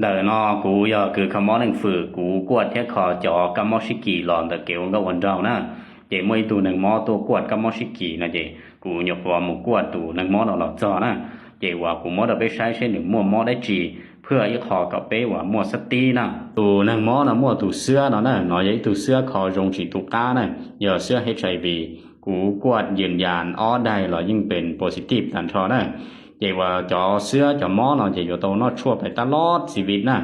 Ntawm no kuv yog kws kho mob Neej Fwm, kuv kuaj thiab kho cov kab mob sib kis los ntawm kev ua nkauj ua nraug na. Ces muaj ib tug neeg mob tuaj kuaj kab mob sib kis no ces kuv nyuam qhuav mus kuaj tus neeg mob no los txog na. Ces uas kuv muab rau peb saib seb nws muaj mob dab tsi, phwj ib qho kom peb uas muaj xab tib na. Tus neeg mob no muaj tus xwab no na, no yog ib tug xwab kho zoo tsis tu qab na, yog xwab HIV. Kuv kuaj yws yas ob daig los yeej pes positive tag nrho na. Ces uas cov xwab cov mob no ces yuav tau noj tshuaj pais tab loj txi vij na.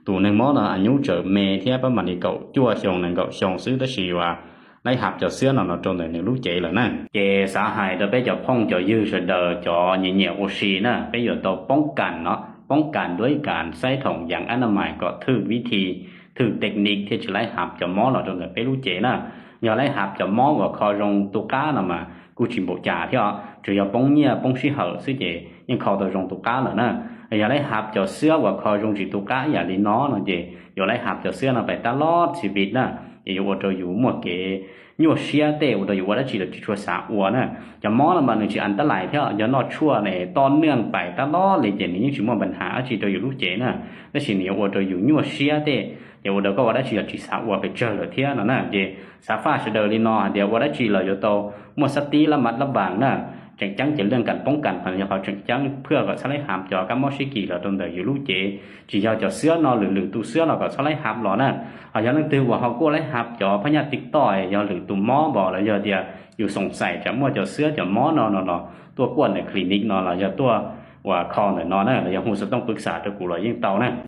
Tus neeg mob no a nyuj tseem me thiab, pab mam li kaum cuaj xyoo nees nkaum xyoo xwb, tab sis uas laib hab cov xwab no no rau ntawm nws lub cev lawm na. Ces xav hais rau peb cov phooj cov ywg sawv daws cov nyiam nyiam ua si na, peb yuav tau poob kas no, poob kas duab kas xaib thoom yas ab na mais kom thwj vib thi, thwj technique thiaj tsis laib hab cov mob los rau ntawm peb lub cev na. Yog laib hab cov mob uas kho zoo tu qab no mas kuj tsis npaum cas thiab, tsuas yog poob nyiaj poob sij hawm xwb ces yeej kho tau zoo tu qab lawm na. Yog laib hab cov xwab uas kho zoo tsis tu qab yam li no no ces yuav laib hab cov xwab no pais tab loj txi vij na. Ces yuav ua rau yus muaj kev nyuaj siab tej, ua rau yus ua dab tsi los tsis tshua xav ua na. Cov mob no mas nws tsis an tab lais thiab, yog noj tshuaj ne toj neeg pais tab loj li ces nws yeej tsis muaj npa has dab tsi rau yus lub cev na. Tab sis nws yuav ua rau yus nyuaj siab tej, ces ua rau koj ua dab tsi los tsis xav ua pes tsawg lawm thiab no na. Ces xav faj sawv daws li no hais tias ua dab tsi los yuav tau muaj xab tib lab mab lab vaas na. Tseem ceeb ces leej kas poob kas no yog qhov tseem ceeb phwj kom txhob laib hab cov kab mob sib kis los rau ntawm yus lub cev. Tsis yog cov xwab no, lwm lwm tus xwab los kom txhob laib hab los na. Ho yog leej twg uas ho kuaj laib hab cov phab nyaj TikTok, yog lwm tus mob npos los yog tias yus xoom xais tsam muaj cov xwab cov mob no no los tuaj kuaj ntawm clinic no los yog tuaj uas kho ntawm no na, los yog hu xov tooj pwv xam rau kuv los yeej tau na.